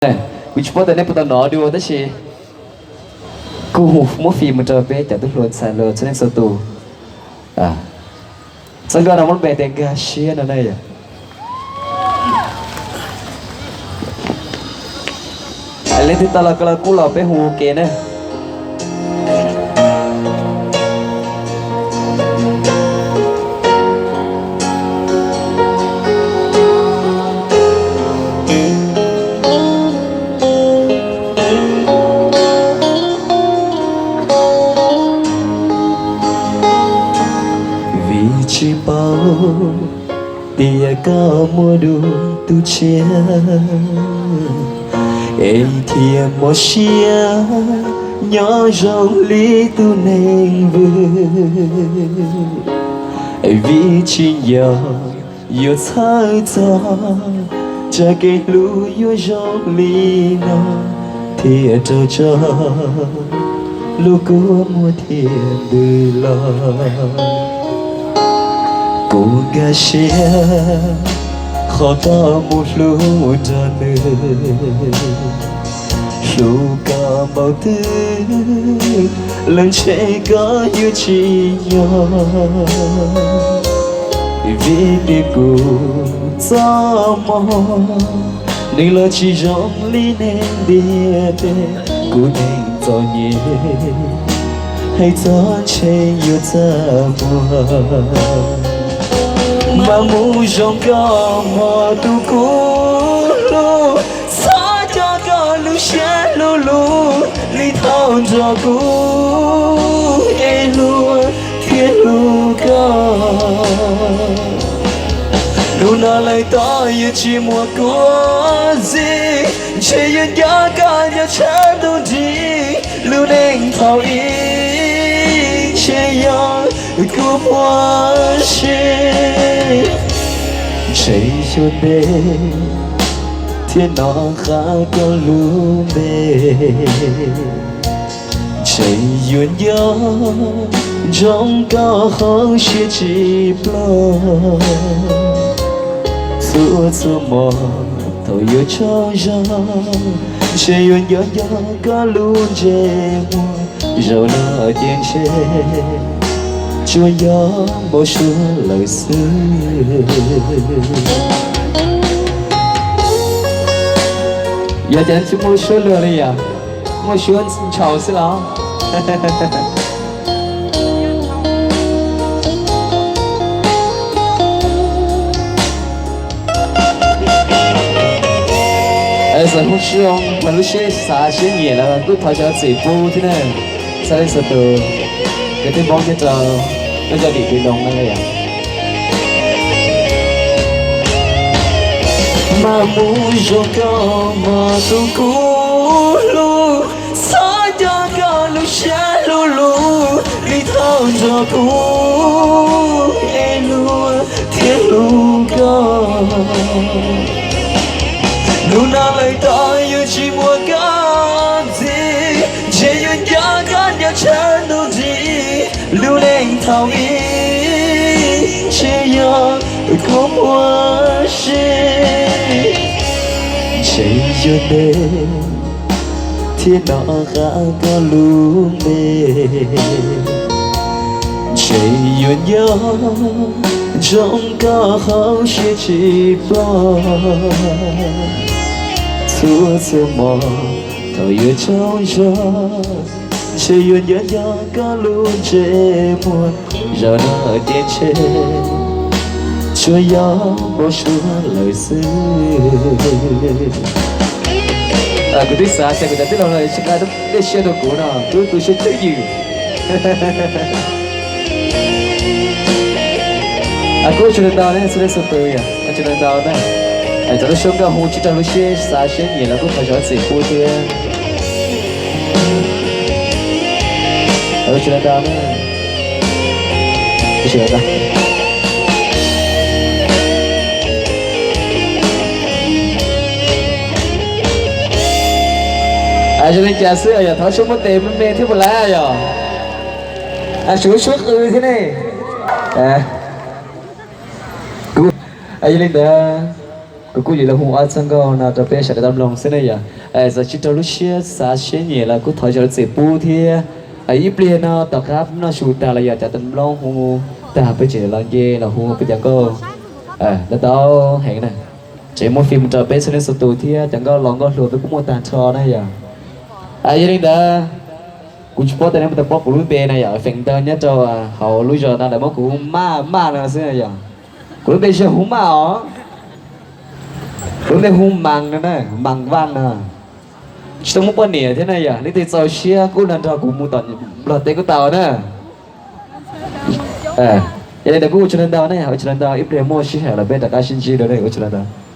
Kuv tsis paub tias nej puas tau hnov dua tab sis kuv hu muab fim mus rau peb cov tub hluas ntxhais hluas txhua leej txhua tus. Txoj nkauj no muab npe tias Nkag Siab no na yom. Leej twg tau los koj los kuj los peb hu ua ke na. Vim tsis paub tias koj muaj dua tus tshiab, es thiaj mob siab nyob zoo li tus neeg vwm. Vim tsis nco yuav txhawj txog tsam kev hlub yuav zoo li no, thiaj raug tso lub kua muag thiaj ntws los. Kuv nkag siab qhov tau mus hlub nrog nws, hlub koj npaum twg los ntshe koj yuav tsis nyob. Vim tias kuv txoj hmoov nws los tsis zoo li neeg ntiaj teb, kuv neeg txom nyem hais txog ntshe yuav txaj muag. Mas mus zoo koj hmo tus kuv hlub, txhob coj koj lub siab hlub lug li thaum nrog kuv es hlub thiab hlub koj. Hnub no lawm tod yuav tsis muaj kua txiv, ntshe yuav nco koj nco tshaj ntuj nrig. Lub neej thaum ub ntshe yog kuv muaj sia, ntshe yuav ntev thiab hnov qab koj lub npe, ntshe yuav nco ntsoov koj hauv siab tsis ploj. Txhua txhua hmo thaum yuav tsaug zog, ntshe yuav nco nco koj lub ntsej muag. Zaum no ces ntshe tsuas yog npau suav lawm xwb. Yog cas tsis muaj suab luag li yom? Muaj suab ntshaus xwb los? Xav hu tsis zoo mas lub siab xav siab nyiam los kuj thov cov txim pub thiab na. Txhua leej txhua tus, kwv tij Hmoob nyob rau lub zos Dim Pis Doo no yom. Mas mus zoo koj hmo tus kuv hlub, txhob coj koj lub siab hlub lug li thaum nrog kuv es hlub thiab hlub koj. Hnub no lawm tod yuav tsis muaj koj txiv, ntshe yuav nco koj nco tshaj ntuj nrig. Lub neej thaum ub ntshe yog kuv muaj sia, ntshe yuav ntev thiab hnov qab koj lub npe, ntshe yuav nco ntsoov koj hauv siab tsis ploj. Txhua txhua hmo thaum yuav tsaug zog, ntshe yuav nco nco koj lub ntsej muag. Zaum no ces ntshe tsuas yog npau suav lawm xwb. Kuv twb xav tias kuv cov tij laug no tsis nqa dej siab rau kuv no, kuv tus siab twb ywm. Kuj ua tsaug ntau ntau ne, txhua leej txhua tus yom, ua tsaug ntau ntau na. Cov lub suab nkauj hu tsis raug lub siab xav siab nyiam los kuj thov zam txim pub thiab. Ua tsaug ntau ntau na. Ua tsaug ntau. Zoo li cas xwb yog thov suab muab tes me me thiab puas laib yom? Suav suab qw thiab ne. Yog li ntawd, Kuv kuj yuav los hu ob txoj nkauj no rau peb sawv daws tau mloog xwb ne yom. Txawm tsis raug lub siab xav siab nyiam los kuj thov zam lub txim pub thiab. Ib pliag no tom qab noj su tas los yog cov tus mloog hu tag peb tseem los nce los hu peb cov nkauj ntau ntau heev na. Tseem muaj fim rau peb txhua leej txhua tus thiab cov nkauj los nkauj hluas peb kuj muaj tag nrho na yom. Yog li ntawd, kuv tsis paub tias nej puas tau paub kuv lub npe na yom, feem ntau nyob rau hauv lub zos no lawv muab kuv hu Maj Maj no xwb na yom. Kuv lub npe yog Hub Maj os. Kuv lub npe Hub Mas no na, Mas Vaj no. Tsis tau muaj poj niam thiab na yom, leej twg txaus siab kuj nrog nrog kuv mus tom Nplog teb kuj tau na. Yog li ntawd kuj ua tsaug ntau ntau na, ua tsaug ntau ntau, ib pliag muaj sij hawm los peb rov qab sib ntsib dua na, ua tsaug ntau ntau.